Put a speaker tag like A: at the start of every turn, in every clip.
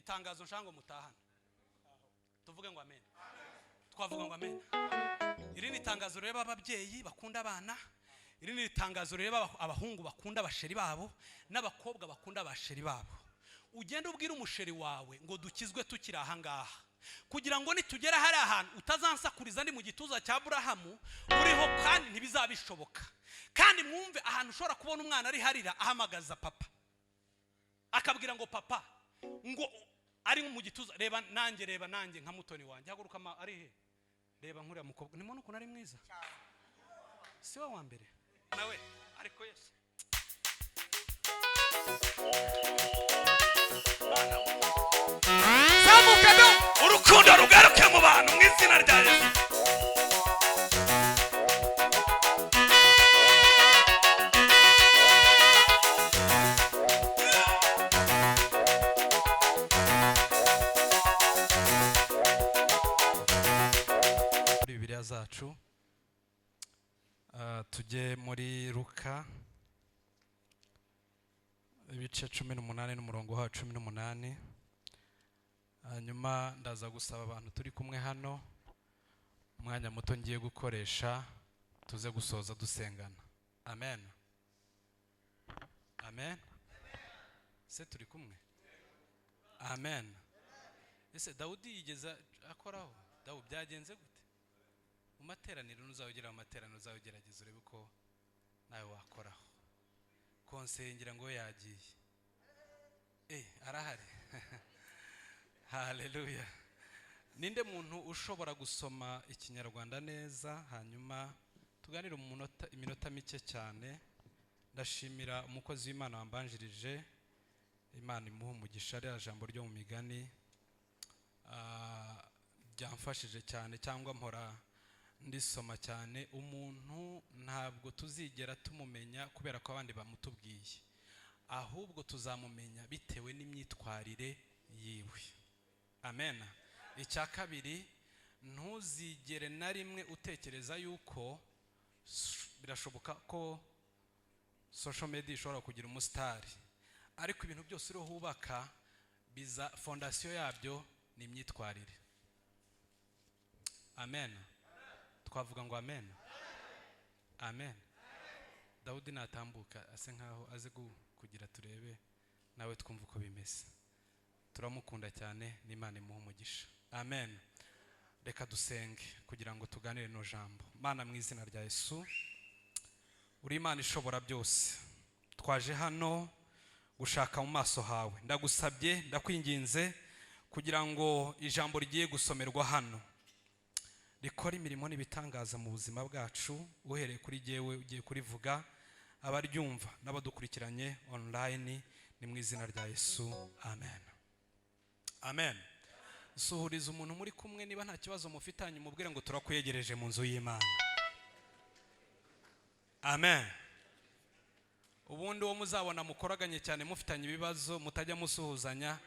A: Itangazo nshaka ngo mutahane, tuvuge ngo amen. Twavuga ngo amen. Iri ni itangazo rireba ababyeyi bakunda abana. Iri ni itangazo rireba abahungu bakunda abasheri babo n'abakobwa bakunda abasheri babo. Ugende ubwire umusheri wawe ngo dukizwe tukiri ahangaha, kugira ngo nitugera hari ahantu utazansakuriza ndi mu gituza cya Burahamu uriho, kandi ntibizabishoboka. Kandi mwumve, ahantu ushobora kubona umwana ari harira ahamagaza papa, akabwira ngo papa, ngo ari mu gituza. Reba nanjye, reba nanjye nka Mutoni wanjye, haguruka ari he? Reba nkuriya mukobwa, nimubona ukuntu ari mwiza? Si we wa mbere nawe, ariko Yesu.
B: Zamuka do.
A: Urukundo rugaruke mu bantu mu izina rya Yesu. Muri Bibiliya zacu, tujye muri Luka ibice 18 n'umurongo wa 18. Hanyuma ndaza gusaba abantu turi kumwe hano, umwanya muto ngiye gukoresha tuze gusoza dusengana. Amen, amen. Se turi kumwe? Amen. Ese Dawudi yigeze akoraho? Dawudi, byagenze gute mu materaniro? Ntuzawugera mu materaniro, uzawugerageza urebe ko nawe wakoraho. Konseye ngira ngo we yagiye. Arahari. Haleluya. Ninde muntu ushobora gusoma Ikinyarwanda neza, hanyuma tuganire mu iminota mike cyane? Ndashimira umukozi w'Imana wambanjirije, Imana imuha umugisha. Ririya jambo ryo mu Migani ryamfashije cyane, cyangwa mpora ndisoma cyane. Umuntu ntabwo tuzigera tumumenya kubera ko abandi bamutubwiye, ahubwo tuzamumenya bitewe n'imyitwarire yiwe. Amen. Icya kabiri, ntuzigere na rimwe utekereza yuko birashoboka ko social media ishobora kugira umusitari, ariko ibintu byose uriho wubaka biza, fondation yabyo ni imyitwarire. Amen. Twavuga ngo amen, amen. Dawudi natambuka ase nkaho azi kugira turebe nawe twumva uko bimeze. Turamukunda cyane, n'Imana imuha umugisha. Amen. Reka dusenge kugira ngo tuganire no jambo. Mana, mu izina rya Yesu, uri Imana ishobora byose. Twaje hano gushaka mu maso hawe. Ndagusabye, ndakwinginze kugira ngo ijambo rigiye gusomerwa hano rikora imirimo n'ibitangaza mu buzima bwacu, uhereye kuri jyewe ugiye kurivuga, abaryumva n'abadukurikiranye online. Ni mu izina rya Yesu, amen, amen. Suhuriza umuntu muri kumwe, niba nta kibazo mufitanye, umubwire ngo turakwegereje mu nzu y'Imana. Amen. Ubundi uwo muzabona mukoraganye cyane, mufitanye ibibazo, mutajya musuhuzanya,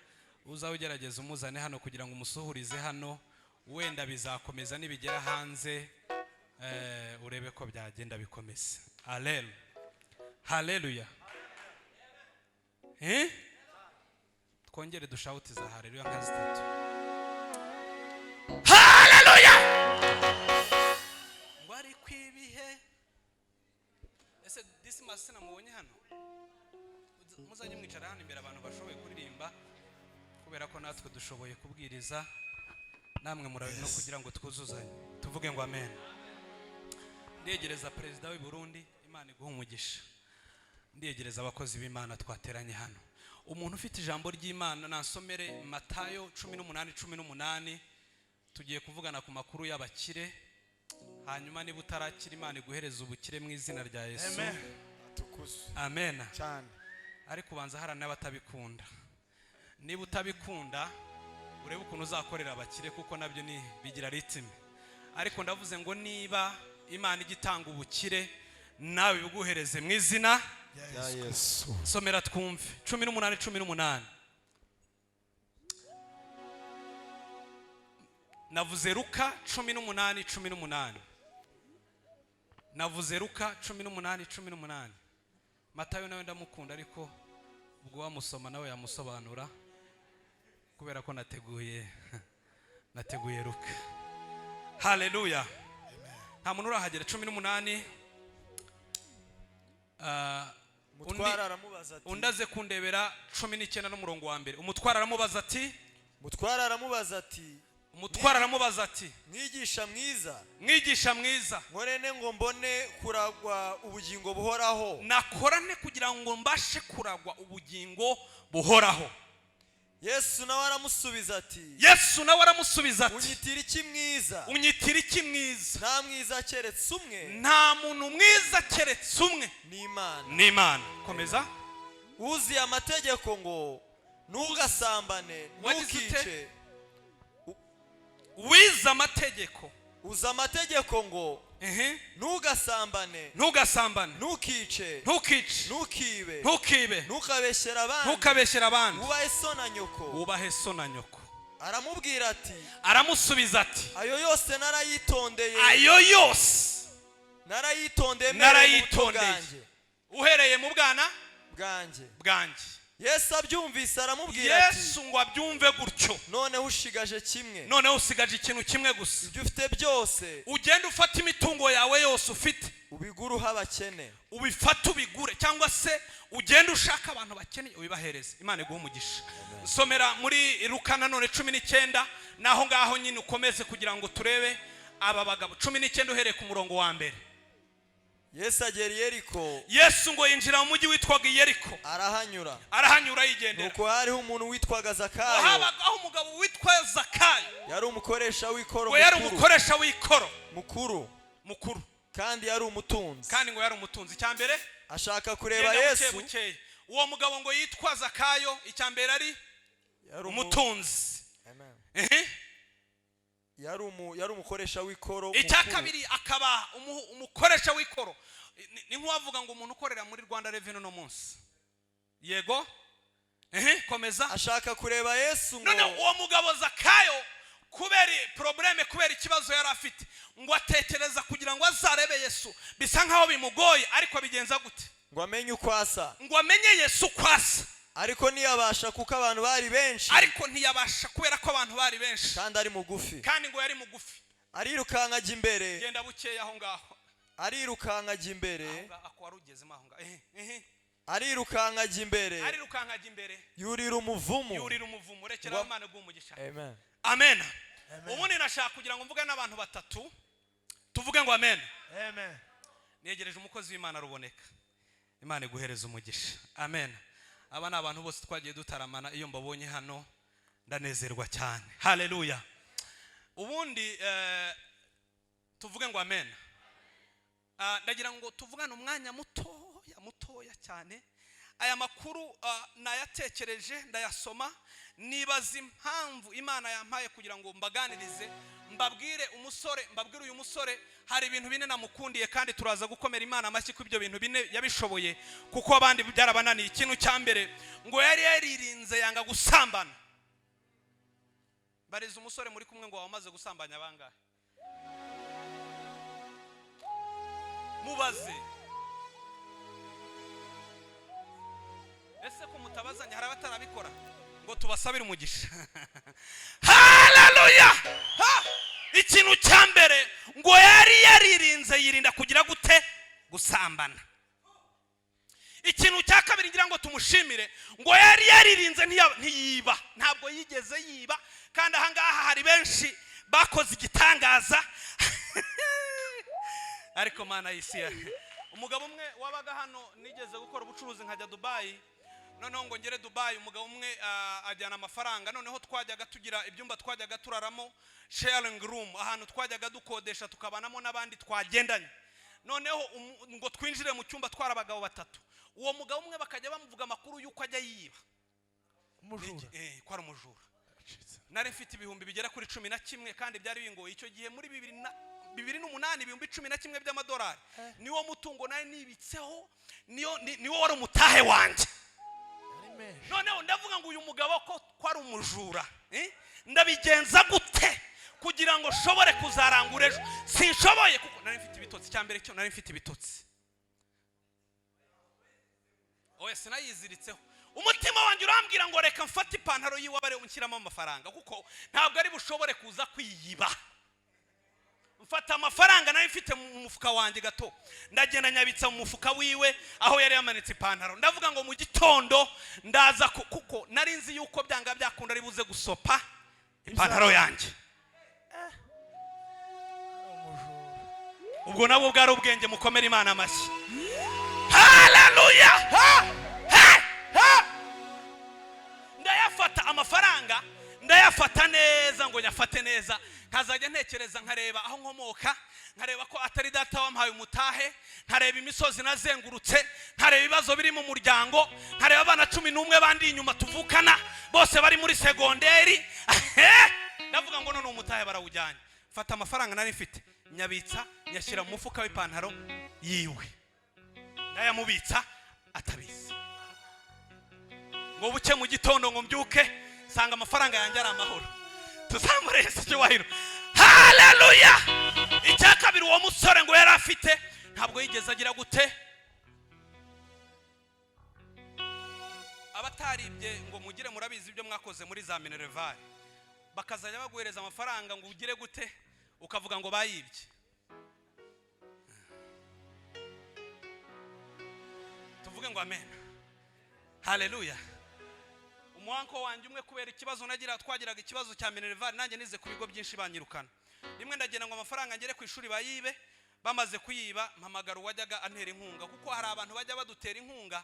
A: uzabe ugerageza umuzane hano kugira ngo umusuhurize hano. Wenda bizakomeza nibigera hanze, urebe ko byagenda bikomeza. Alelu, haleluya. Eh? Twongere dushautiza haleluya nka zitatu. Haleluya! Ngo ariko ibihe. Ese Disimasi sinamubonye hano? Muzajye mwicara hano imbere, abantu bashoboye kuririmba, kubera ko natwe dushoboye kubwiriza, namwe murabe no kugira ngo twuzuzanye. Tuvuge ngo amen. Ndiyegereza perezida w'i Burundi, Imana iguha umugisha. Ndiyegereza abakozi b'Imana twateranye hano. Umuntu ufite ijambo ry'Imana nasomere Matayo 18:18. Tugiye kuvugana ku makuru y'abakire. Hanyuma niba utarakira, Imana iguhereza ubukire mu izina rya Yesu.
B: Amen. Atukuzwe.
A: Amen.
B: Cyane.
A: Ariko ubanza hari n'abatabikunda. Niba utabikunda, urebe ukuntu uzakorera abakire, kuko nabyo ni bigira rythme. Ariko ndavuze ngo niba Imana ijya itanga ubukire, nawe ibiguhereze mu izina
B: rya Yesu.
A: Somera twumve, 18:18. Navuze Luka 18:18. Navuze Luka 18:18. Matayo nawe ndamukunda, ariko ubwo wamusoma nawe yamusobanura. Kubera ko nateguye Luka. Haleluya! Nta muntu urahagera. 18. Ah,
B: Umutware aramubaza ati,
A: undi aze kundebera 19 n'umurongo wa mbere. Umutware aramubaza ati,
B: Umutware aramubaza ati,
A: Umutware aramubaza ati,
B: "Mwigisha mwiza,
A: "Mwigisha mwiza,
B: nkore nte ngo mbone kuragwa ubugingo buhoraho?"
A: Nakora nte kugira ngo mbashe kuragwa ubugingo buhoraho?"
B: Yesu nawe aramusubiza ati,
A: Yesu nawe aramusubiza ati,
B: "Unyitira iki mwiza?
A: "Unyitira iki mwiza?
B: Nta mwiza keretse umwe,
A: Nta muntu mwiza keretse umwe,
B: ni Imana.
A: ni Imana." Komeza.
B: Uzi amategeko ngo ntugasambane,
A: Wagize ute?
B: ntukice."
A: Wize amategeko.
B: Uzi amategeko ngo ntugasambane,
A: Ntugasambane,
B: ntukice,
A: ntukice,
B: ntukibe,
A: ntukibe,
B: ntukabeshyere abandi,
A: ntukabeshyere abandi,
B: wubahe so na nyoko."
A: Wubahe so na nyoko.
B: Aramubwira ati,
A: Aramusubiza ati,
B: "Ayo yose narayitondeye,
A: "Ayo yose
B: narayitondeye mpereye mu buto
A: narayitondeye
B: bwanjye."
A: uhereye mu bwana
B: Bwanjye.
A: bwanjye."
B: Yesu abyumvise aramubwira ati,
A: Yesu ngo abyumve gutyo,
B: "Noneho ushigaje kimwe.
A: "Noneho usigaje ikintu kimwe gusa.
B: Ibyo ufite byose
A: Ugende ufate imitungo yawe yose ufite,
B: ubigure uhe abakene."
A: ubifate ubigure, cyangwa se ugende ushaka abantu bakeneye ubibahereze." Imana iguhe umugisha. Somera muri Luka nanone 19, naho ngaho nyine ukomeze kugira ngo turebe aba bagabo. 19 uhereye ku murongo wa mbere.
B: Yesu agera i Yeriko.
A: Yesu ngo yinjira mu mujyi witwaga Yeriko.
B: Arahanyura.
A: Arahanyura yigendera.
B: Nuko hariho umuntu witwaga Zakayo.
A: Habagaho umugabo witwa Zakayo.
B: Yari umukoresha w'ikoro
A: Ngo yari
B: mukuru.
A: umukoresha w'ikoro
B: Mukuru.
A: mukuru.
B: Kandi yari umutunzi.
A: Kandi ngo yari umutunzi. Icya mbere,
B: Ashaka kureba
A: genda buke
B: Yesu.
A: bukeye. Uwo mugabo ngo yitwa Zakayo, icya mbere ari
B: Yari
A: umutunzi.
B: Amen.
A: Ehe.
B: Yari umukoresha w'ikoro
A: Icya
B: mukuru.
A: kabiri akaba umukoresha w'ikoro. Ni nk'uwavuga ngo umuntu ukorera muri Rwanda Revenue uno munsi. Yego. Ehe, komeza.
B: Ashaka kureba Yesu ngo
A: None uwo mugabo Zakayo, kubera problème, kubera ikibazo yari afite, ngo atekereza kugira ngo azarebe Yesu bisa nkaho bimugoye, ariko abigenza gute?
B: Ngo amenye uko asa.
A: Ngo amenye Yesu uko asa.
B: Ariko ntiyabasha kuko abantu bari benshi.
A: Ariko ntiyabasha kubera ko abantu bari benshi.
B: Kandi ari mugufi.
A: Kandi ngo yari mugufi.
B: Arirukanka ajya imbere.
A: Genda bukeya aho ngaho.
B: Arirukanka ajya imbere.
A: Aho ngaho, ako wari ugezemo aho ngaho. Ehe, ehe.
B: Arirukanka ajya imbere.
A: Arirukanka ajya imbere.
B: Yurira umuvumu.
A: Yurira umuvumo. Rekera. Imana iguhe umugisha.
B: Amen.
A: Amen. Ubundi nashaka kugira ngo mvuge n'abantu batatu. Tuvuge ngo amen.
C: Amen.
A: Negereje umukozi w'Imana ruboneka. Imana iguhereza umugisha. Amen. Aba ni abantu bose twagiye dutaramana. Iyo mbabonye hano ndanezerwa cyane. Haleluya! Ubundi tuvuge ngo amen. Ah, ndagira ngo tuvugane umwanya mutoya, mutoya cyane. Aya makuru nayatekereje, ndayasoma, nibaza impamvu Imana yampaye kugira ngo mbaganirize, mbabwire umusore, mbabwire uyu musore. Hari ibintu bine namukundiye, kandi turaza gukomera Imana amashyi ko ibyo bintu bine yabishoboye, kuko abandi byarabananiye. Ikintu cya mbere, ngo yari yaririnze yanga gusambana. Bariza umusore muri kumwe ngo wamaze gusambanya bangahe? Mubaze. Ese ko mutabazanya, hari abatarabikora ngo tubasabire umugisha? Haleluya! Ha! Ikintu cya mbere, ngo yari yaririnze, yirinda kugira gute? Gusambana. Ikintu cya kabiri ngira ngo tumushimire, ngo yari yaririnze ntiyiba, ntabwo yigeze yiba. Kandi ahangaha hari benshi bakoze igitangaza, ariko Mana y'isi umugabo umwe wabaga hano, nigeze gukora ubucuruzi nkajya Dubayi. Noneho ngo ngere Dubayi, umugabo umwe ajyana amafaranga. Noneho twajyaga tugira ibyumba twajyaga turaramo, sharing room, ahantu twajyaga dukodesha tukabanamo n'abandi twagendanye. Noneho ngo twinjire mu cyumba twari abagabo batatu. Uwo mugabo umwe bakajya bamuvuga amakuru y'uko ajya yiba.
C: Umujura.
A: Ko ari umujura. Nari mfite ibihumbi bigera kuri 11, kandi byari bingoye icyo gihe muri 2008. 11,000 by'amadolari niwo mutungo nari nibitseho, niwo wari umutahe wanjye.
C: Ari menshi.
A: Noneho ndavuga ngo uyu mugabo ko ari umujura, eh? Ndabigenza gute kugira ngo nshobore kuzarangura ejo? Sinshoboye kuko nari mfite ibitotsi. Icya mbere cyo nari mfite ibitotsi. Oya, sinayiziritseho. Umutima wanjye urambwira ngo reka mfate ipantaro yiwe abe nshyiramo amafaranga, kuko ntabwo ari bushobore kuza kwiyiba. Mfata amafaranga nari mfite mu mufuka wanjye gato, ndagenda nyabitsa mu mufuka wiwe aho yari yamanitse ipantaro. Ndavuga ngo mu gitondo ndaza kuko nari nzi yuko byanga byakunda ari buze gusopa ipantaro yanjye.
C: Umujura.
A: Ubwo nabwo bwari ubwenge. Mukomere Imana amashyi. Haleluya! Ha! Ha! Ndayafata amafaranga, ndayafata neza, ngo nyafate neza, nkazajya ntekereza, nkareba aho nkomoka, nkareba ko atari data wampaye umutahe, nkareba imisozi nazengurutse, nkareba ibibazo biri mu muryango, nkareba abana 11 bandi inyuma tuvukana bose bari muri segonderi. Ndavuga ngo none umutahe barawujyanye. Mfata amafaranga nari mfite, nyabitsa, nyashyira mu mufuka w'ipantaro yiwe, ndayamubitsa atabizi. Ngo buke mu gitondo, ngo mbyuke nsanga amafaranga yanjye ari amahoro. Tuzamure Yesu icyubahiro. Haleluya! Icya kabiri, uwo musore ngo yari afite, ntabwo yigeze agira gute? Abataribye ngo mugire, murabizi ibyo mwakoze muri za minerval, bakazajya baguhereza amafaranga ngo ugire gute? Ukavuga ngo bayibye. Tuvuge ngo amen. Haleluya! Umuhanko wanjye umwe, kubera ikibazo nagira, twagiraga ikibazo cya minerval, nanjye nize ku bigo byinshi banyirukana. Rimwe ndagenda ngo amafaranga ngere ku ishuri bayibe. Bamaze kuyiba, mpamagara uwajyaga antera inkunga, kuko hari abantu bajya badutera inkunga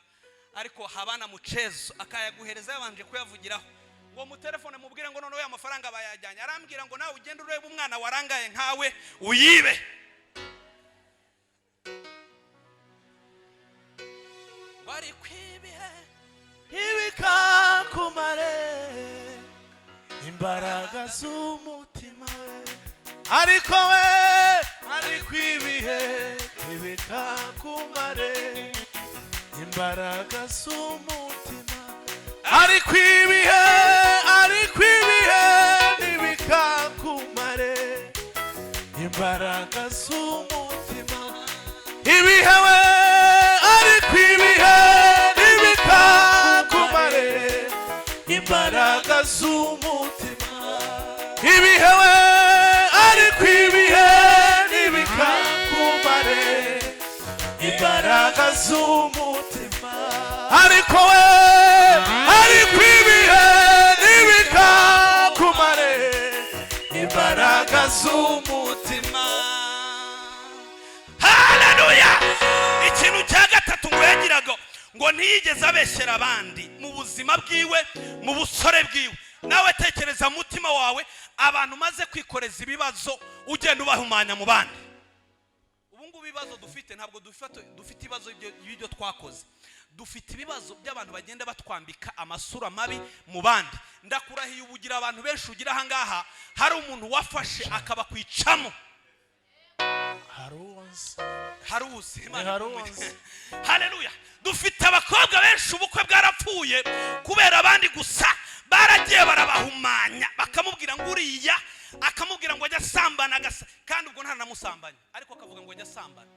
A: ariko habana mucezo, akayaguhereza yabanje kuyavugiraho, ngo mu telefone mubwire ngo noneho ya mafaranga bayajyanye. Arambwira ngo nawe ugende urebe umwana warangaye nkawe uyibe. Bari kwibihe.
C: Ibikakumare imbaraga z'umutima we, ariko we ariko ibihe ntibikakumare imbaraga z'umutima, ariko ibihe, ariko ibihe ntibikakumare imbaraga z'umutima. Ibihe we, ariko ibihe ntibikakumare imbaraga z'umutima. Ibihe we, ariko ibihe ntibikakumare imbaraga z'umutima, ariko we, ariko ibihe ntibikakumare imbaraga z'umutima.
A: Haleluya! Ikintu cya gatatu ngo yagiraga, ngo ntiyigeze abeshyera abandi mu buzima bwiwe, mu busore bwiwe. Nawe tekereza mu mutima wawe abantu umaze kwikoreza ibibazo, ugenda ubahumanya mu bandi. Ubu ngubu ibibazo dufite, ntabwo dufite ibibazo by'ibyo twakoze, dufite ibibazo by'abantu bagenda batwambika amasura mabi mu bandi. Ndakurahiye, ubugira abantu benshi ugira ahangaha, hari umuntu wafashe akabakwicamo.
C: Hari uwanze.
A: Hari uzi Imana.
C: Hari uwanze.
A: Haleluya! Dufite abakobwa benshi ubukwe bwarapfuye kubera abandi gusa baragiye barabahumanya, bakamubwira ngo uriya, akamubwira ngo ajya asambana agasa, kandi ubwo ntanamusambanya, ariko akavuga ngo ajya asambana.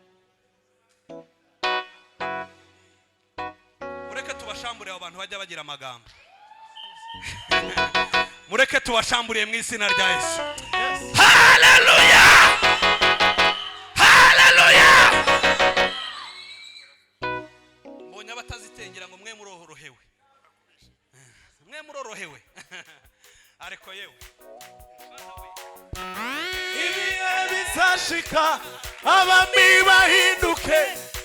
A: Mureke tubashambure abo bantu bajya bagira amagambo. Mureke tubashamburiye mu izina rya Yesu. Haleluya, haleluya! Mbonye abatazitengera ngo mwe murorohewe, mwe murorohewe, ariko yewe.
C: Ibihe bizashika abami bahinduke,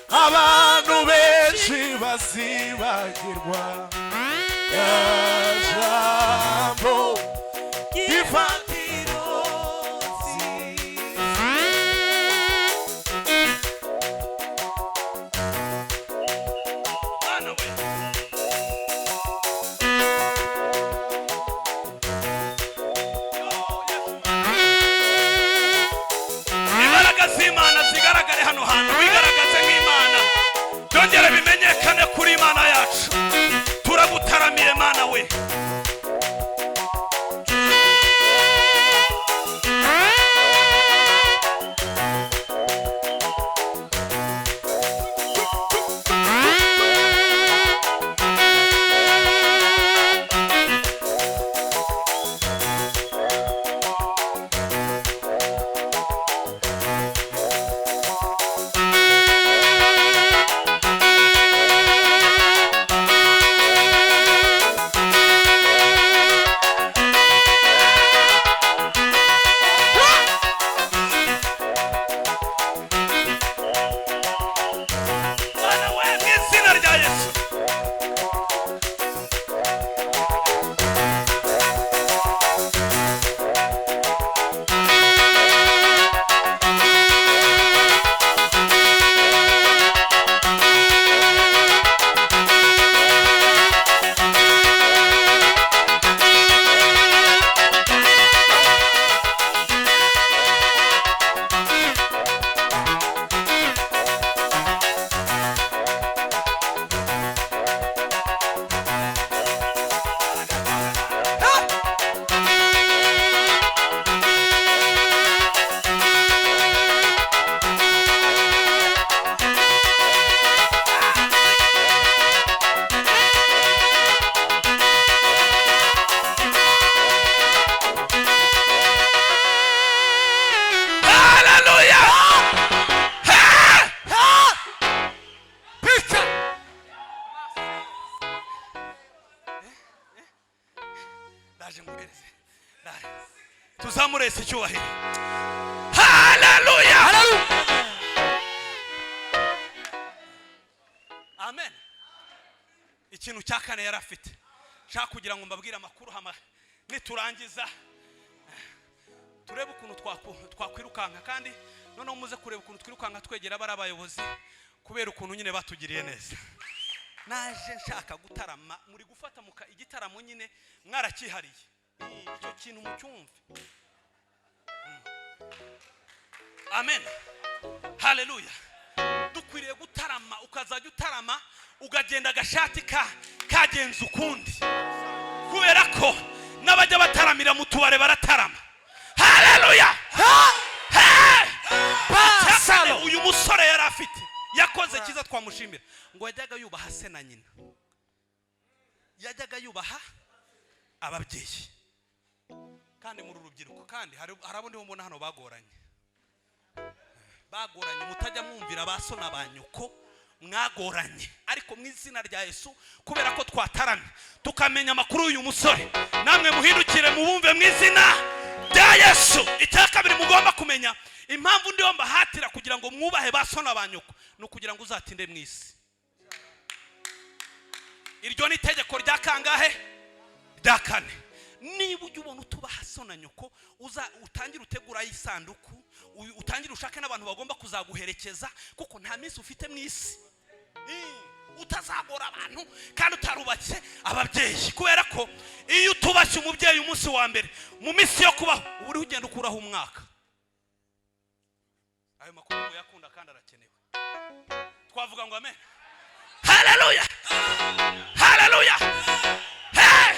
C: abantu benshi bazibagirwa ya jambo ry'ifatiro nziza.
A: Bana we. Imbaraga z'Imana zigaragare hano hantu. Wigaragaze nk'Imana, byongere bimenyekane kuri Imana yacu. Turagutaramiye Mana we. Ndaje nguhereze. Ndaje. Tuzamurese icyubahiro. Haleluya! Amen. Ikintu cya kane yari afite, nshaka kugira ngo mbabwire amakuru, hama niturangiza turebe ukuntu twakwirukanka, kandi noneho muze kureba ukuntu twirukanka twegera bari abayobozi, kubera ukuntu nyine batugiriye neza. Naje nshaka gutarama, muri gufata muka igitaramo nyine mwarakihariye. Icyo kintu mucyumve. Amen. Haleluya. Dukwiriye gutarama, ukazajya utarama ukagenda agashati kagenza ukundi, kubera ko n'abajya bataramira mu tubare baratarama. Haleluya. Hey!
C: Pasalo.
A: Uyu musore yari afite, yakoze cyiza twamushimira, ngo yajyaga yubaha se na nyina, yajyaga yubaha ababyeyi. Kandi muri urubyiruko, kandi hari abo ndiho mbona hano bagoranye, bagoranye, mutajya mwumvira ba so na ba nyoko, mwagoranye. Ariko mu izina rya Yesu, kubera ko twataramye tukamenya amakuru y'uyu musore, namwe muhindukire mubumve mu izina rya Yesu. Icya kabiri mugomba kumenya, impamvu ndiho mbahatira kugira ngo mwubahe ba so na ba nyoko, ni ukugira ngo uzatinde mu isi. Iryo ni itegeko rya kangahe? Rya kane. Niba ujya ubona utubaha so na nyoko, uza utangire utegura isanduku, utangire ushake n'abantu bagomba kuzaguherekeza, kuko nta minsi ufite mu isi. Utazagora abantu kandi utarubatse ababyeyi, kubera ko iyo utubashye umubyeyi umunsi wa mbere mu minsi yo kubaho, uba uriho ugenda ukuraho umwaka. Ayo makuru muyakunda kandi arakenewe. Twavuga ngo amen. Haleluya, haleluya. Hey!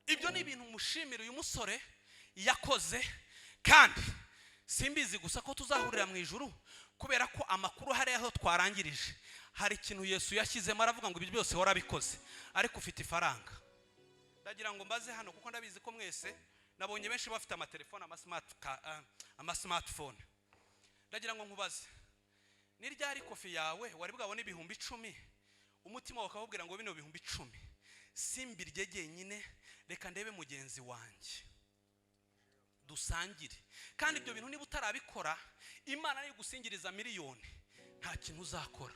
A: Ibyo ni ibintu mushimira uyu musore yakoze, kandi simbizi gusa ko tuzahurira mu ijuru, kubera ko amakuru hari aho twarangirije. Hari ikintu Yesu yashyizemo, aravuga ngo ibyo byose warabikoze, ariko ufite ifaranga. Ndagira ngo mbaze hano, kuko ndabizi ko mwese nabonye benshi bafite amatelefone, ama smartphone. Ndagira ngo nkubaze, ni ryari kofi yawe wari bwabone 10,000, umutima wawe ukakubwira ngo bino 10,000 simbirye jyenyine, reka ndebe mugenzi wanjye dusangire? Kandi ibyo bintu niba utarabikora, Imana niyo igusingiriza miliyoni, nta kintu uzakora.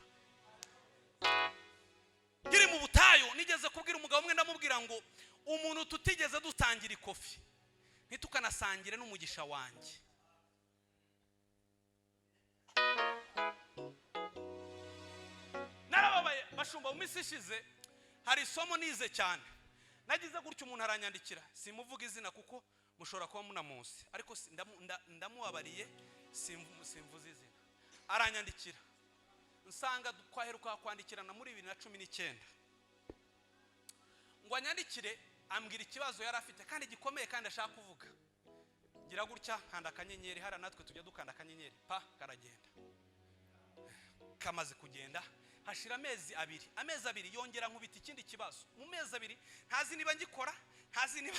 A: Nkiri mu butayu nigeze kubwira umugabo umwe, ndamubwira ngo umuntu tutigeze dutangira ikofi, ntitukanasangire n'umugisha wanjye. Narababaye bashumba, mu minsi ishize hari isomo nize cyane. Nagize gutyo umuntu aranyandikira, simuvuga izina kuko mushobora kuba munamuzi, ariko ndamubabariye, simvuze izina. Aranyandikira, nsanga twaheruka kwandikirana muri 2019, ngo anyandikire ambwira ikibazo yari afite kandi gikomeye kandi ashaka kuvuga. Gira gutya nkanda akanyenyeri, hariya natwe tujya dukanda akanyenyeri, pa karagenda. Kamaze kugenda hashira amezi abiri, amezi abiri yongera nkubita ikindi kibazo. Mu mezi abiri ntazi niba ngikora, ntazi niba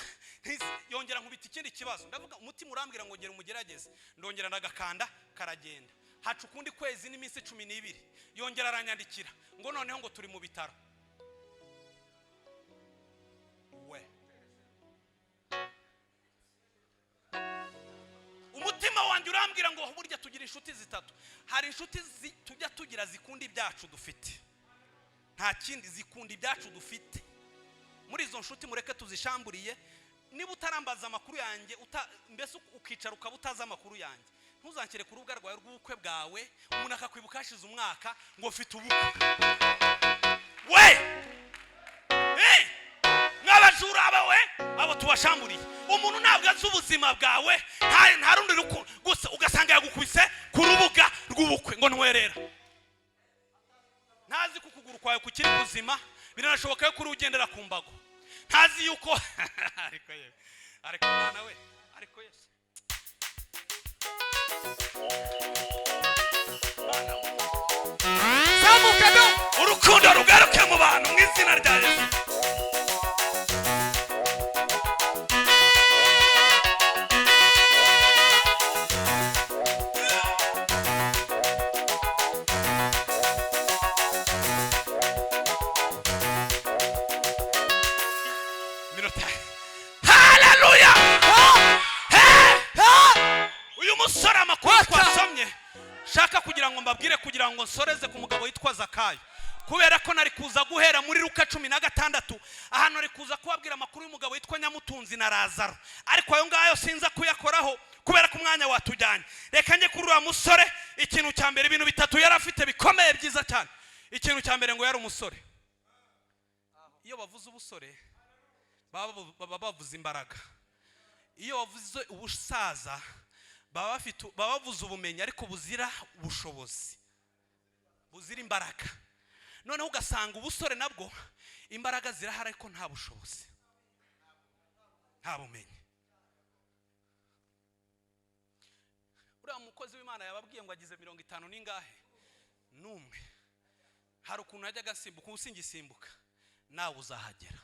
A: yongera nkubita ikindi kibazo. Ndavuga umutima urambwira ngo ngera umugerageze, ndongera ndagakanda karagenda. Haca ukundi kwezi n'iminsi 12, yongera aranyandikira ngo noneho ngo turi mu bitaro. We, umutima wanjye urambwira ngo burya tugira inshuti zitatu. Hari inshuti tujya tugira zikunda ibyacu dufite, nta kindi, zikunda ibyacu dufite. Muri izo nshuti mureke tuzishamburiye. Niba utarambaza amakuru yanjye, mbese ukicara ukaba utazi amakuru yanjye, ntuzanshyire ku rubuga rwawe rw'ubukwe bwawe, umuntu akakwibuka hashize umwaka ngo mfite ubukwe. We! Hey! Mw'abajura abawe, abo tubashamburiye. Umuntu ntabwo azi ubuzima bwawe, nta rundi rukundo, gusa ugasanga yagukubise ku rubuga rw'ubukwe ngo ntwerera. Ntazi ko ukuguru kwawe kukiri kuzima, biranashoboka yuko uri ugendera ku mbago. Ntazi yuko ariko yewe, ariko mwana we, ariko Yesu.
C: Zamuka do.
A: Urukundo rugaruke mu bantu mu izina rya Yesu. ngo mbabwire kugira ngo nsoreze ku mugabo witwa Zakayo, kubera ko nari kuza guhera muri Luka 16, ahantu nari kuza kubabwira amakuru y'umugabo witwa Nyamutunzi na Lazaro, ariko ayo ngayo sinza kuyakoraho kubera ko umwanya watujyanye. Reka njye kuri uriya musore. Ikintu cya mbere, ibintu bitatu yari afite bikomeye byiza cyane. Ikintu cya mbere, ngo yari umusore. Iyo bavuze ubusore baba bavuze imbaraga. Iyo bavuze ubusaza baba bavuze ubumenyi, ariko buzira ubushobozi, buzira imbaraga. Noneho ugasanga ubusore nabwo imbaraga zirahari, ariko nta bushobozi, nta bumenyi. Uriya mukozi w'Imana yababwiye ngo agize 50 n'ingahe n'umwe. Hari ukuntu yajyaga asimbuka, ubu singisimbuka. Nawe uzahagera.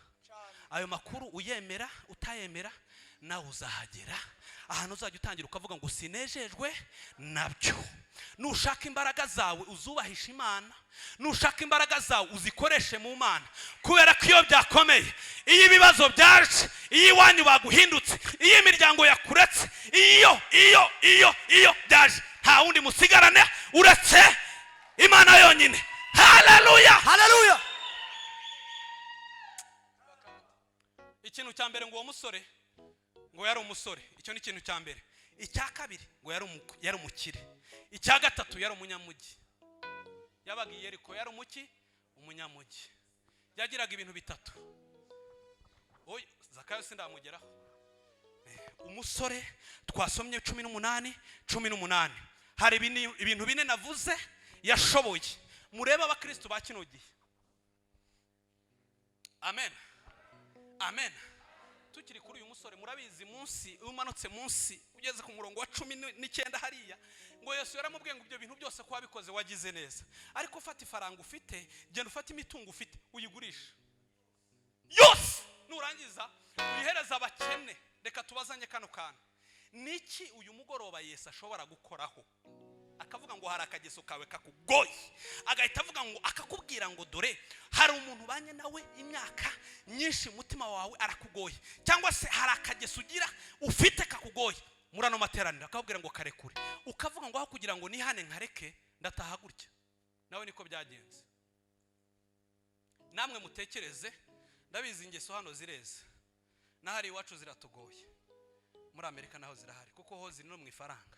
A: Ayo makuru uyemera utayemera, nawe uzahagera, ahantu uzajya utangira ukavuga ngo sinejejwe nabyo. Nushaka imbaraga zawe uzubahisha Imana, nushaka imbaraga zawe uzikoreshe mu Mana, kubera ko iyo byakomeye, iyo ibibazo byaje, iyo iwanyu baguhindutse, iyo imiryango yakuretse, iyo byaje, nta wundi musigarane uretse Imana yonyine. Haleluya!
B: Haleluya!
A: Ikintu cya mbere, ngo uwo musore ngo yari umusore. Icyo ni ikintu cya mbere. Icya kabiri, ngo yari umukire. Icya gatatu, yari umunyamujyi, yabaga i Yeriko. Yari umunyamujyi. Yagiraga ibintu bitatu. Oya, Zakayo sindamugeraho. Umusore twasomye 18, 18, hari ibintu bine navuze yashoboye. Murebe abakristo ba kino gihe. Amen, amen. Tukiri kuri uyu musore, murabizi, munsi, iyo umanutse munsi ugeze ku murongo wa 19 hariya, ngo Yesu yaramubwiye ngo ibyo bintu byose ko wabikoze wagize neza, ariko ufata ifaranga ufite, genda ufate imitungo ufite uyigurishe yose, nurangiza uyihereza abakene. Reka tubazanye kano kantu: niki uyu mugoroba Yesu ashobora gukoraho akavuga ngo hari akageso kawe kakugoye, agahita avuga ngo, akakubwira ngo dore hari umuntu ubanye nawe imyaka myinshi, umutima wawe arakugoye, cyangwa se hari akageso ugira ufite kakugoye muri ano materaniro, akakubwira ngo karekure, ukavuga ngo aho kugira ngo nihane nkareke, ndataha gutya? Nawe niko byagenze. Namwe mutekereze. Ndabizi, ingeso hano zireze, n'ahari iwacu ziratugoye, muri Amerika naho zirahari, kuko ho ziri no mu ifaranga.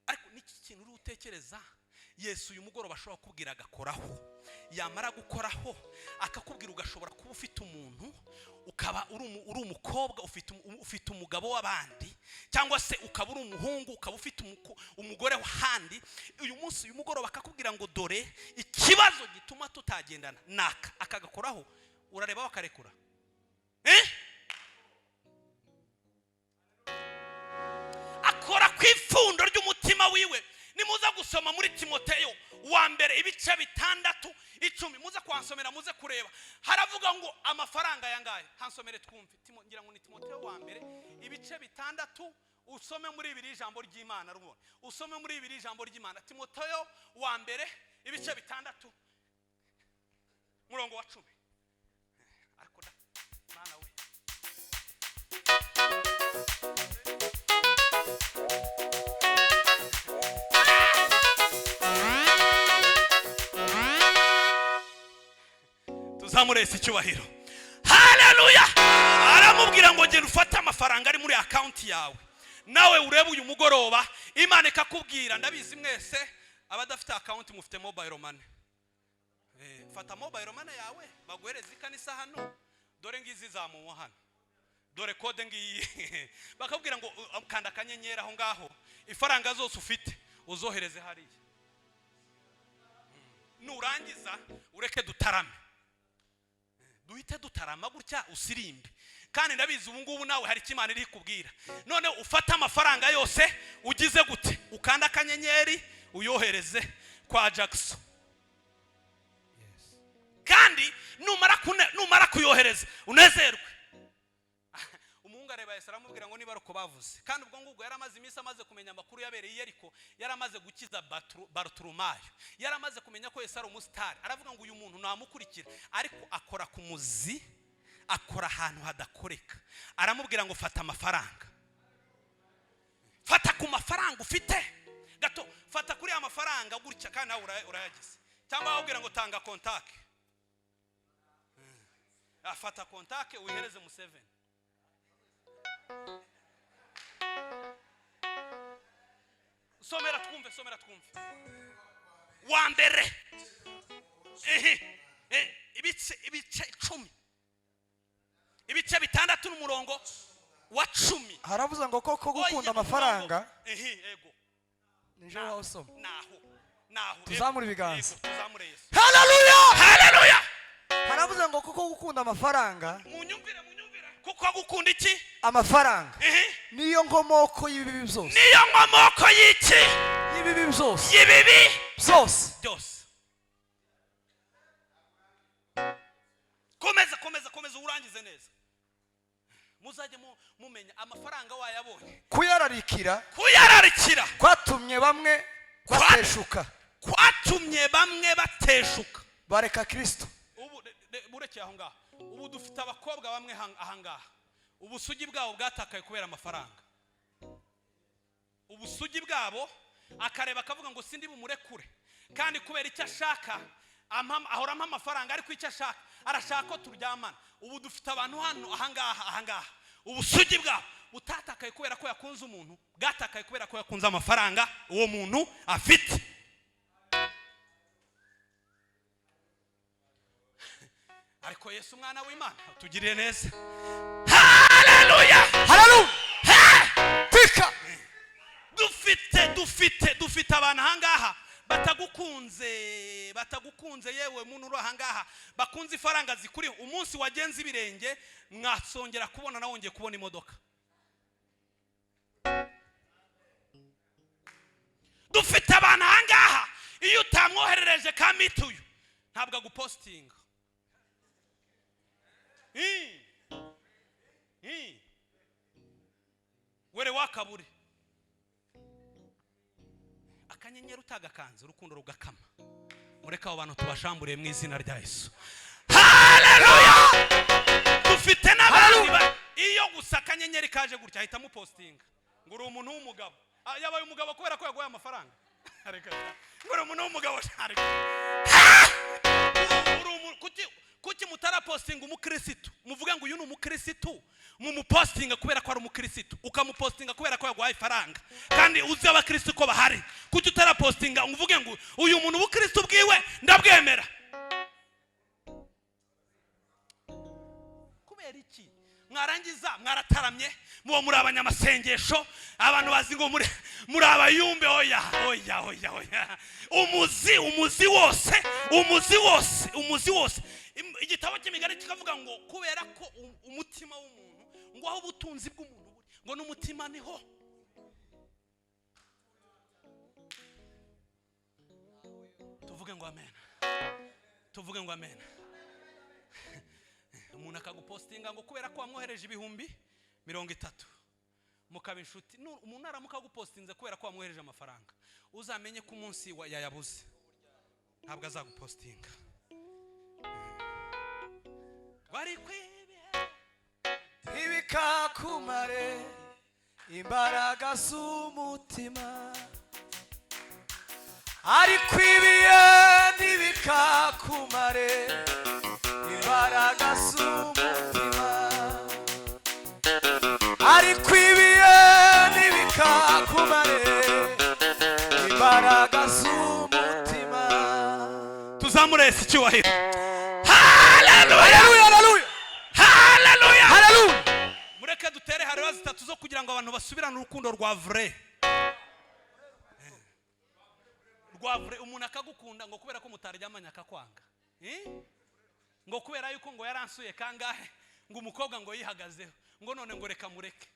A: Ariko niki kintu uri utekereza Yesu uyu mugoroba ashobora kukubwira agakoraho, yamara gukoraho akakubwira, ugashobora kuba ufite umuntu, ukaba uri umukobwa ufite umugabo w'abandi, cyangwa se ukaba uri umuhungu ukaba ufite umugore w'ahandi, uyu munsi, uyu mugoroba akakubwira ngo dore ikibazo gituma tutagendana naka, akagakoraho, urareba bakarekura, eh? Akora ku ifundo ry'umutima wiwe. Nimuza gusoma muri Timoteyo wa mbere ibice 6 10, muze kuhansomera, muze kureba, haravuga ngo amafaranga yangahe. Hansomere twumve. Ngira ngo ni Timoteyo wa mbere ibice 6, usome muri ibiri ijambo ry'Imana rubona, usome muri ibiri ijambo ry'Imana. Timoteyo wa mbere ibice 6 murongo wa 10. Ariko da Mana we! Tuzamurese icyubahiro. Haleluya! Aramubwira ngo genda ufate amafaranga ari muri account yawe, nawe urebe uyu mugoroba Imana ikakubwira. Ndabizi mwese abadafite account mufite mobile money. Fata mobile money yawe baguhereza ikanisa hano, dore ngizi zamuwe hano, dore code ngiyi. Bakabwira ngo kanda akanyenyeri aho ngaho, ifaranga zose ufite uzohereze hariya, nurangiza ureke dutarame, duhite dutarama gutya usirimbe. Kandi ndabizi ubu ngubu nawe hari icyo Imana iri kubwira. None ufate amafaranga yose, ugize gute, ukanda akanyenyeri uyohereze kwa Jackson. Kandi numara kuyohereza unezerwe. Umuhungu areba Yesu, aramubwira ngo niba ari uko bavuze. Kandi ubwo ngubwo yari amaze iminsi amaze kumenya amakuru yabereye i Yeriko, yari amaze gukiza Barutulumayo, yari amaze kumenya ko Yesu ari umusitari. Aravuga ngo uyu muntu namukurikira. Ariko akora ku muzi, akora ahantu hadakoreka. Aramubwira ngo fata amafaranga, fata ku mafaranga ufite. Gato fata kuri ya mafaranga gutya, kandi nawe urayagize, cyangwa wabwira ngo tanga contact. Afata contact uyihereze Museveni. Somera twumve, somera twumve. Wa mbere, ehe, ibice 10, ibice 6 n'umurongo wa 10.
B: Haravuze ngo koko gukunda
A: Oya,
B: amafaranga
A: ehe, ego.
B: Nije waho usoma.
A: Naho, naho.
B: Tuzamure
A: Ego,
B: ibiganza.
A: ego, tuzamure Yesu.
B: Haleluya!
A: Haleluya!
B: Haravuze ngo kuko gukunda amafaranga,
A: Munyumvire, munyumvire. Kuko gukunda iki?
B: Amafaranga.
A: Ehe.
B: Niyo nkomoko y'ibibi byose.
A: Niyo nkomoko y'iki?
B: Y'ibibi byose.
A: Y'ibibi
B: byose.
A: Byose. Komeza, komeza, komeza, urangize neza. Muzajye mumenya amafaranga wayabonye.
B: Kuyararikira.
A: Kuyararikira.
B: Kwatumye bamwe bateshuka.
A: Kwatumye bamwe bateshuka.
B: Bareka Kristo.
A: Ubu burekeye aho ngaho. Ubu dufite abakobwa bamwe aha ngaha, ubusugi bwabo bwatakaye kubera amafaranga. Ubusugi bwabo, akareba akavuga ngo sindi bumurekure, kandi kubera icyo ashaka ahora ampa amafaranga, ariko icyo ashaka, arashaka ko turyamana. Ubu dufite abantu hano aha ngaha, aha ngaha, ubusugi bwabo butatakaye kubera ko yakunze umuntu, bwatakaye kubera ko yakunze amafaranga uwo muntu afite. Ariko Yesu umwana w'Imana tugirire neza. Haleluya!
B: Haleluya! Tika!
A: Dufite abantu ahangaha batagukunze, batagukunze. Yewe muntu uri ahangaha, bakunze ifaranga zikuriho. Umunsi wagenze ibirenge mwasongera kubona nawe wongeye kubona imodoka. Dufite abantu ahangaha, iyo utamwoherereje ka mituyu ntabwo agupostinga. Were wakabure akanyenyeri utagakanze, urukundo rugakama. Mureke abo bantu tubashamburiye mu izina rya Yesu. Haleluya! Dufite n'abandi iyo gusa akanyenyeri kaje gutya ahita amupostinga ngo uri umuntu w'umugabo. Yabaye umugabo kubera ko yaguhaye amafaranga. Reka da. Ngo uri umuntu w'umugabo. Reka. Kuki mutarapostinga umukirisitu? Muvuge ngo uyu ni umukirisitu, mumupostinga kubera ko ari umukirisitu, ukamupostinga kubera ko yaguhaye ifaranga, kandi uzi abakirisitu ko bahari. Kuki utarapostinga ngo uvuge ngo uyu muntu ubukirisitu bwiwe ndabwemera? Kubera iki? Mwarangiza mwarataramye, muba muri abanyamasengesho, abantu bazi ngo muri abayumbe. Oya, oya, oya, oya. Umuzi, umuzi wose, umuzi wose, umuzi wose. Igitabo cy'imigani kikavuga ngo kubera ko umutima w'umuntu, ngo aho ubutunzi bw'umuntu buri, ngo n'umutima niho. Tuvuge ngo amen. Tuvuge ngo amen. Umuntu akagupostinga ngo kubera ko wamwohereje 30,000 mukaba inshuti. Umuntu aramuka agupostinze kubera ko wamwohereje amafaranga, uzamenye ko umunsi yayabuze ntabwo azagupostinga. Bari kwibye
B: ntibikakumare imbaraga z'umutima, ariko ibiye ntibikakumare imbaraga z'umutima, ariko ibiye ntibikakumare imbaraga z'umutima.
A: Tuzamure Yesu icyubahiro. Haleluya!
B: Haleluya, haleluya!
A: Haleluya!
B: Haleluya!
A: Mureke dutere haleluya zitatu zo kugira ngo abantu basubirane urukundo rwa vrai. Rwa vrai. Umuntu akagukunda ngo kubera ko mutaryamanye akakwanga. Ngo kubera yuko ngo yaransuye kangahe, ngo umukobwa ngo yihagazeho, ngo none ngo reka mureke.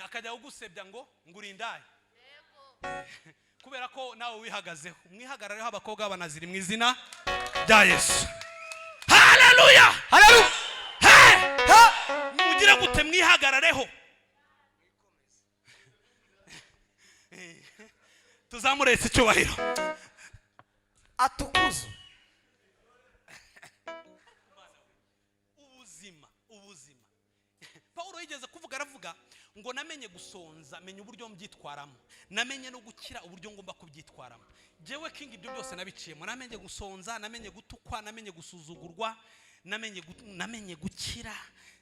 A: Akajya kugusebya ngo ngurindaye. Kubera ko nawe wihagazeho. Mwihagarareho abakobwa b'abanaziri mu izina rya Yesu. Haleluya!
B: Haleluya!
A: Hey!
B: Ha!
A: Mugire gute? Mwihagarareho. Tuzamure Yesu icyubahiro.
B: Atukuze.
A: Ubuzima, ubuzima. Pawulo yigeze kuvuga, aravuga ngo namenye gusonza, menya uburyo mbyitwaramo, namenye no gukira, uburyo ngomba kubyitwaramo. Jewe King, ibyo byose nabiciyemo. Namenye gusonza, namenye gutukwa, namenye gusuzugurwa, namenye gukira.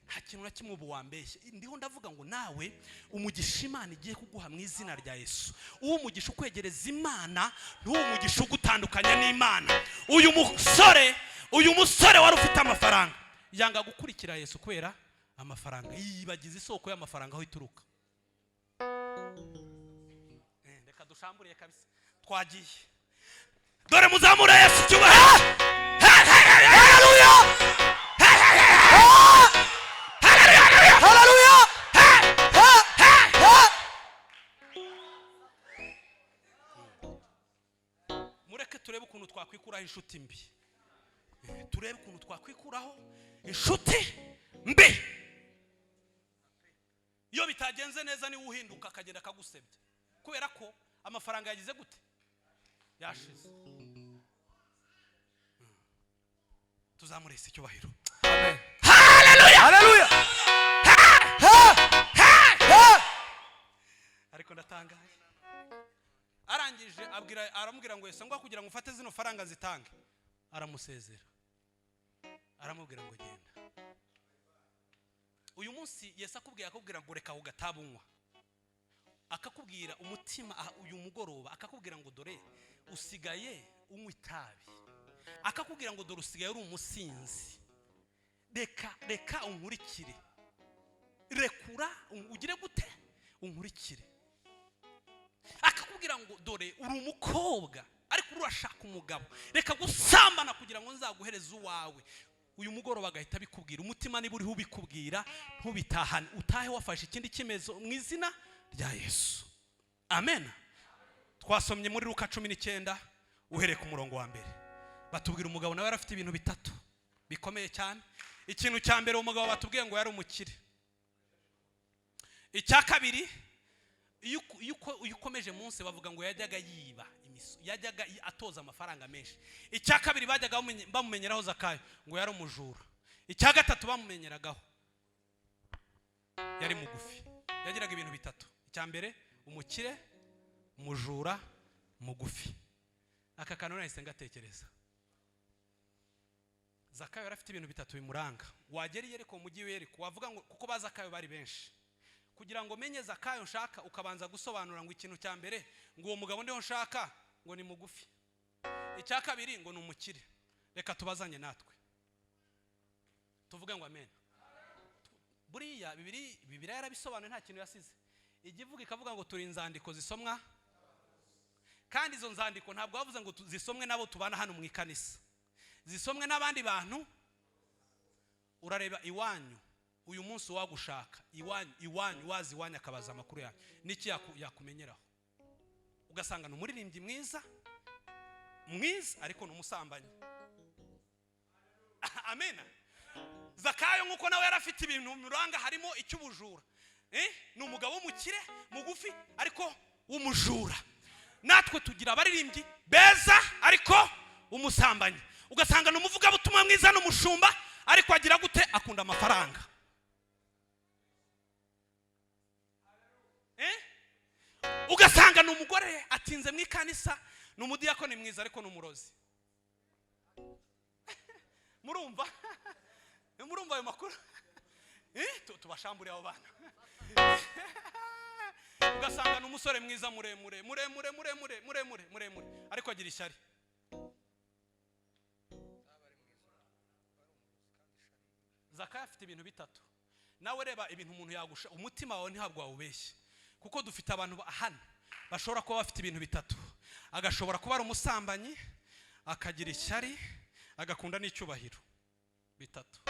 A: Nta kintu na kimwe ubu wambeshye. Ndiho ndavuga ngo nawe umugisha Imana igiye kuguha mu izina rya Yesu, uwo umugisha ukwegereza Imana, ntuwo umugisha ugutandukanya n'Imana. Uyu musore wari ufite amafaranga yanga gukurikira Yesu kubera amafaranga, yibagiza isoko y'amafaranga aho ituruka. Reka dushamburiye kabisa, twagiye. Dore muzamure Yesu icyubahiro.
B: Haleluya! Haleluya! Ha! Ha!
A: Mureke turebe ukuntu twakwikuraho inshuti mbi. Turebe ukuntu twakwikuraho inshuti mbi. Iyo bitagenze neza, niwe uhinduka akagenda akagusebya, kubera ko amafaranga yagize gute? Yashize. Tuzamure Yesu icyubahiro.
B: Amen. Haleluya! Ha! Ha!
A: Ariko ndatangaye, arangije abwira, aramubwira ngo Yesu ngo kugira ngo ufate zino faranga zitange. Aramusezera, aramubwira ngo genda. Uyu munsi Yesu akubwiye, akubwira ngo reka ako unywa, akakubwira umutima aha, uyu mugoroba akakubwira ngo dore usigaye unywa itabi, akakubwira ngo dore usigaye uri umusinzi, reka, reka unkurikire, rekura ugire gute? Unkurikire. Akakubwira ngo dore uri umukobwa ariko urashaka umugabo, reka gusambana kugira ngo nzaguhereze uwawe. Uyu mugoroba agahita abikubwira. Umutima niba uriho ubikubwira, ntubitahane, utahe wafashe ikindi cyemezo mu izina rya Yesu. Amen. Twasomye muri Luka 19, uhereye ku murongo wa mbere, batubwira umugabo nawe yari afite ibintu bitatu bikomeye cyane. Ikintu cya mbere, umugabo batubwiye ngo yari umukire. Icya kabiri, iyo ukomeje munsi, bavuga ngo yajyaga yiba yajyaga atoza amafaranga menshi. Icya kabiri bajyaga bamumenyeraho Zakayo, ngo yari umujura. Icya gatatu bamumenyeragaho, yari mugufi. Yagiraga ibintu bitatu: icya mbere umukire, umujura, mugufi. Aka kantu nahise ngatekereza. Zakayo yari afite ibintu bitatu bimuranga. Wagera i Yeriko, mu mujyi w'Yeriko, wavuga ngo, kuko ba Zakayo bari benshi, kugira ngo menye Zakayo nshaka, ukabanza gusobanura ngo ikintu cya mbere, ngo uwo mugabo ndiho nshaka, ngo ni mugufi. Icya kabiri, ngo ni umukire. Reka tubazanye natwe, tuvuge ngo amen. Buriya Bibiriya yarabisobanuye, nta kintu yasize. Ijya ivuga, ikavuga ngo turi inzandiko zisomwa, kandi izo nzandiko ntabwo bavuze ngo zisomwe n'abo tubana hano mu ikanisa, zisomwe n'abandi bantu. Urareba iwanyu uyu munsi, wagushaka iwanyu, iwanyu wazi iwanyu, akabaza amakuru yawe, n'iki yakumenyeraho? Ugasanga ni umuririmbyi mwiza mwiza, ariko ni umusambanyi. Amena. Zakayo, nk'uko nawe yari afite ibintu bimuranga, harimo icy'ubujura. Ni umugabo w'umukire, mugufi, ariko w'umujura. Natwe tugira abaririmbyi beza ariko umusambanyi. Ugasanga ni umuvugabutumwa mwiza, n'umushumba, ariko agira gute? Akunda amafaranga. Ugasanga ni umugore atinze mu ikanisa, ni umudiyakoni mwiza, ariko ni umurozi. Murumva ayo makuru? Tubashambure abo bana. Ugasanga ni umusore mwiza, muremure, muremure, muremure, muremure, muremure, ariko agira ishyari. Zakayo afite ibintu bitatu. Nawe reba ibintu umuntu yagusha umutima wawe, ntabwo wawubeshye, kuko dufite abantu hano bashobora kuba bafite ibintu bitatu. Agashobora kuba ari umusambanyi, akagira ishyari, agakunda n'icyubahiro. Bitatu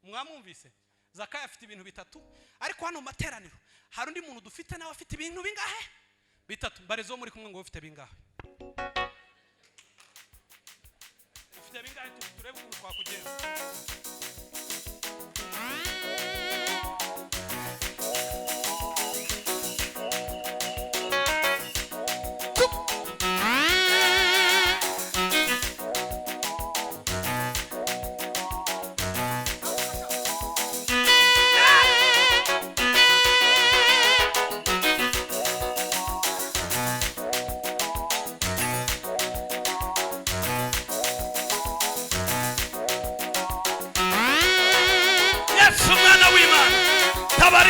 A: mwamwumvise. Zakayo afite ibintu bitatu, ariko hano mu materaniro hari undi muntu dufite nawe afite ibintu bingahe? Bitatu. Mbarizo muri kumwe ngo ufite bingahe? Ufite bingahe? Turebe ukuntu twakugenza.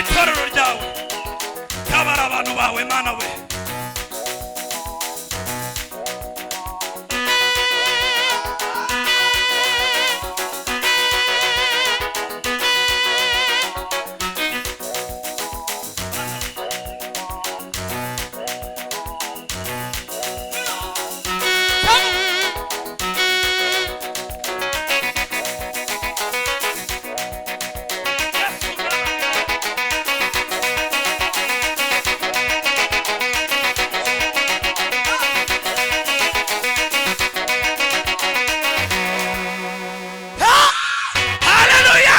A: Tabara itorero ryawe, tabara abantu bawe Mana we. Haleluya!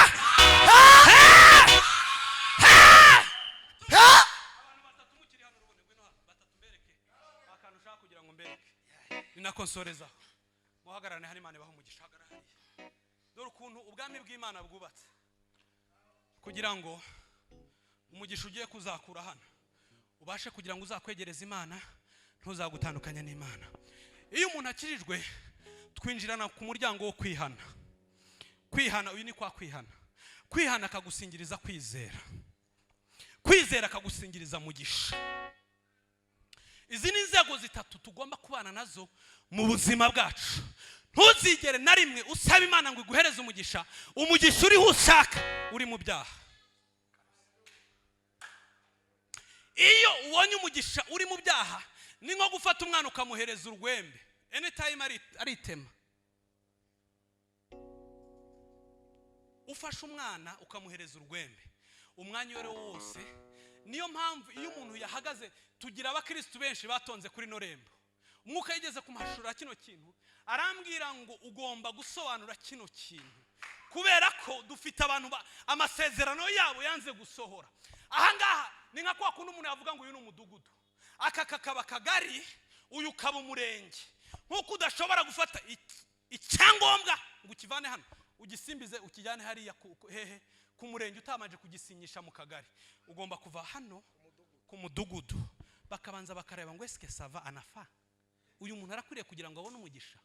A: Abantu batatu mukiri hano rubone, ngwino hano, batatu mbereke akantu ushaka kugira ngo mbereke, ni nako nsorezaho. Muhagararane hano, Imana ibahe umugisha. Hagarara hariya. Dore ukuntu ubwami bw'Imana bwubatse, kugira ngo umugisha ugiye kuzakura hano ubashe kugira ngo uzakwegereze Imana, ntuzagutandukanya n'Imana. Iyo umuntu akijijwe, twinjirana ku muryango wo kwihana. Kwihana, uyu ni kwa kwihana. Kwihana akagusingiriza kwizera, kwizera akagusingiriza mugisha. Izi ni inzego zitatu tugomba kubana nazo mu buzima bwacu. Ntuzigere na rimwe usaba Imana ngo iguhereze umugisha, umugisha uriho ushaka uri mu byaha. Iyo ubonye umugisha uri mu byaha, ni nko gufata umwana ukamuhereza urwembe, anytime aritema. Ufashe umwana ukamuhereza urwembe umwanya uwo ari wo wose. Niyo mpamvu iyo umuntu yahagaze, tugira abakirisitu benshi batonze kuri no rembo. Umwuka yigeze kumashura kino kintu, arambwira ngo ugomba gusobanura kino kintu, kubera ko dufite abantu amasezerano yabo yanze gusohora. Ahangaha ni nka kwa kundi umuntu yavuga ngo uyu ni umudugudu, aka kakaba akagari, uyu ukaba umurenge. Nk'uko udashobora gufata icyangombwa ngo ukivane hano ugisimbize ukijyane hariya hehe ku murenge utabanje kugisinyisha mu kagari, ugomba kuva hano ku mudugudu bakabanza bakareba ngo eske ça va, anafa, uyu muntu arakwiriye kugira ngo abone umugisha.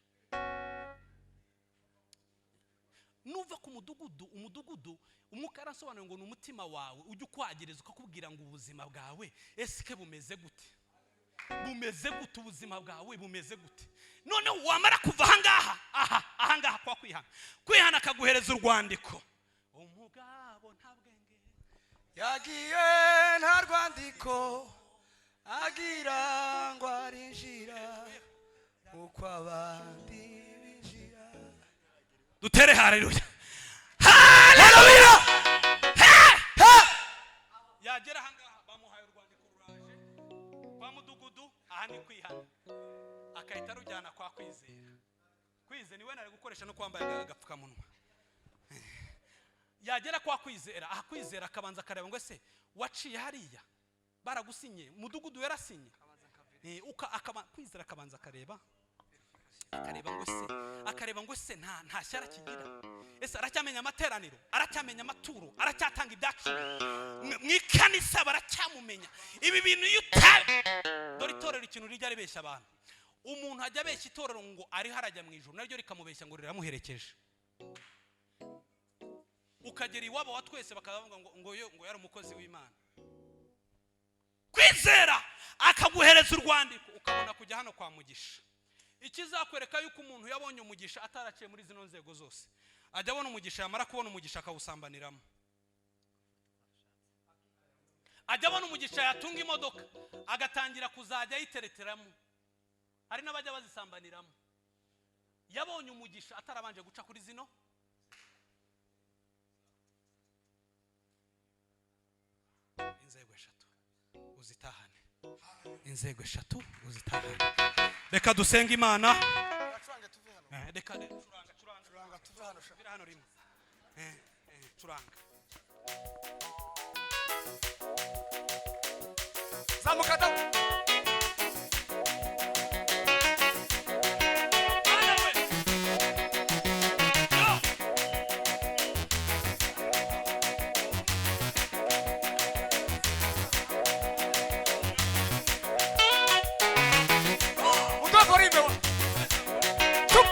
A: Nuva ku mudugudu, umudugudu umwuka yarasobanuye ngo ni umutima wawe ujya ukwagereza ukakubwira ngo ubuzima bwawe eske bumeze gute, bumeze gute, ubuzima bwawe bumeze gute. Noneho wamara kuva ahangaha, aha ahangaha kwa kwihana, kwihana akaguhereza urwandiko. Umugabo nta bwenge
B: yagiye nta rwandiko agira ngo arinjira uko abandi binjira.
A: Dutere haleluya, haleluya. Yagera ahangaha bamuhaye urwandiko, ruraje kwa mudugudu, aha ni kwihana, akahita arujyana kwa kwizera. Kwizera niwe nari gukoresha no kwambaye agapfukamunwa. Yagera kwa kwizera, aha kwizera akabanza akareba ngo ese waciye hariya baragusinye, mudugudu yarasinye. Kwizera akabanza akareba, akareba ngo se, akareba ngo se nta shyara kigira, ese aracyamenya amateraniro, aracyamenya amaturo, aracyatanga ibyacu mu ikanisa, baracyamumenya. Ibi bintu iyo dore itorero ikintu rijya ribeshya abantu. Umuntu ajya abeshya itorero ngo ariho arajya mu ijuru, naryo rikamubeshya ngo riramuherekeje. Ukagera iwabo wa twese bakavuga ngo ngo yo ngo yari umukozi w'Imana. Kwizera akaguhereza urwandiko, ukabona kujya hano kwa mugisha. Ikizakwereka yuko umuntu yabonye umugisha ataraciye muri zino nzego zose, ajya abona umugisha, yamara kubona umugisha akawusambaniramo. Ajya abona umugisha yatunga imodoka agatangira kuzajya ayitereteramo, hari n'abajya bazisambaniramo. Yabonye umugisha atarabanje guca kuri zino. Inzego eshatu uzitahane, inzego eshatu uzitahane. Reka dusenge Imana. Reka curanga, curanga, curanga hano rimwe. Curanga.
B: Zamuka dawu.
A: Mana we. Yo.
B: Mutoe forimbe wa. Chup.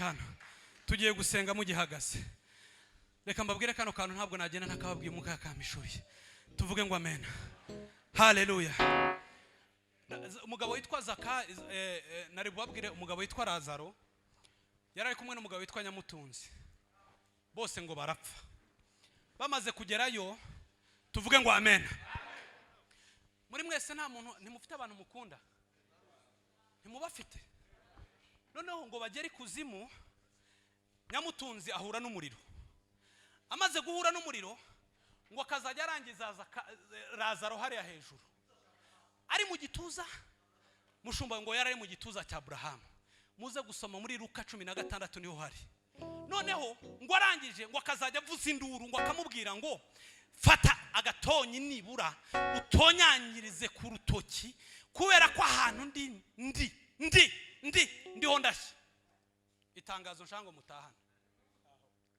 A: Hano tugiye gusenga mugihagaze. Reka mbabwire kano kantu, ntabwo nagenda ntakababwiye. Umwuka yakampishuriye. Tuvuge ngo amen, haleluya. Umugabo witwa Zaka, nari bubabwire umugabo witwa Lazaro yari ari kumwe n'umugabo witwa Nyamutunzi, bose ngo barapfa. Bamaze kugerayo, tuvuge ngo amen. Muri mwese nta muntu, ntimufite abantu mukunda? Ntimubafite? Noneho ngo bagere ikuzimu, Nyamutunzi ahura n'umuriro. Amaze guhura n'umuriro, ngo akazajya arangiza Lazaro hariya hejuru ari mu gituza. Mushumba, ngo yari ari mu gituza cya Aburahamu. Muze gusoma muri Luka 16, niho hari. Noneho ngo arangije, ngo akazajya avuza induru, ngo akamubwira ngo: "Fata agatonyi nibura utonyangirize ku rutoki, kubera ko ahantu ndi ndi ndi ndi ndiho ndashya." Itangazo nshaka ngo mutahane,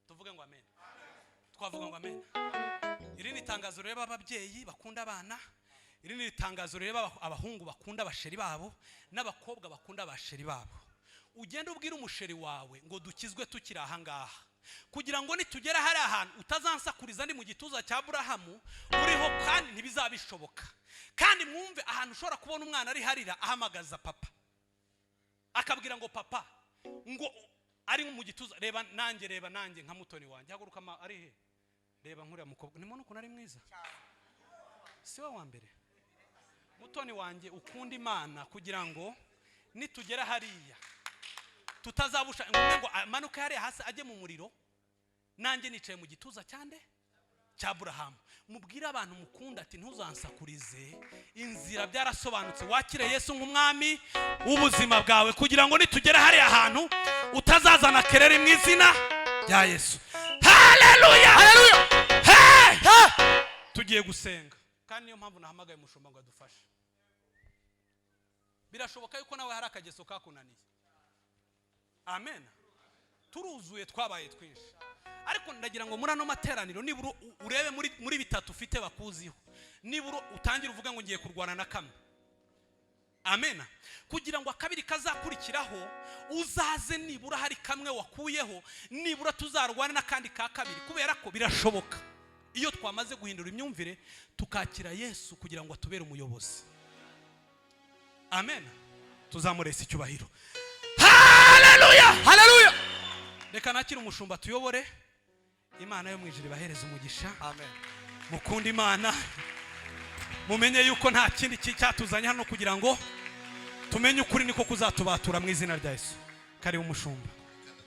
A: tuvuge ngo amen. Twavuga ngo amen. Iri ni itangazo rireba ababyeyi bakunda abana. Iri ni itangazo rireba abahungu bakunda abasheri babo n'abakobwa bakunda abasheri babo. Ugende ubwire umusheri wawe ngo dukizwe tukiri ahangaha, kugira ngo nitugera hari ahantu utazansakuriza ndi mu gituza cya Burahamu uriho, kandi ntibizaba bishoboka. Kandi mwumve, ahantu ushobora kubona umwana ari harira ahamagaza papa, akabwira ngo papa, ngo ari mu gituza. Reba nanjye, reba nanjye nka mutoni wanjye, haguruka ari he? Reba nkuriya mukobwa, nimubona ukuntu ari mwiza? Si we wa mbere. Mutoni wanjye, ukunda Imana, kugira ngo nitugera hariya tutazabusha ngo amanuke hariya hasi ajye mu muriro, nanjye nicaye mu gituza cyande? Cya Burahamu. Mubwire abantu mukunda ati: "Ntuzansakurize, inzira byarasobanutse. Wakire Yesu nk'umwami w'ubuzima bwawe, kugira ngo nitugera hariya hantu utazazana kerere, mu izina rya Yesu." Haleluya! Hey! Tugiye gusenga, kandi niyo mpamvu nahamagaye umushumba ngo adufashe. Birashoboka yuko nawe hari akageso kakunaniye. Amen. Turuzuye, twabaye twinshi, ariko ndagira ngo muri ano materaniro nibura urebe muri bitatu ufite bakuziho, nibura utangire uvuga ngo ngiye kurwana na kamwe. Amen. Kugira ngo akabiri kazakurikiraho uzaze nibura hari kamwe wakuyeho, nibura tuzarwane n'akandi ka kabiri, kubera ko birashoboka iyo twamaze guhindura imyumvire, tukakira Yesu kugira ngo atubere umuyobozi. Amen. Tuzamurese icyubahiro. Haleluya!
B: Haleluya!
A: Reka nakire umushumba tuyobore. Imana yo mu ijuru ibahereze umugisha.
B: Amen.
A: Mukunde Imana, mumenye yuko nta kindi cyatuzanye hano kugira ngo tumenye ukuri, niko kuzatubatura, mu izina rya Yesu. Karibu, umushumba.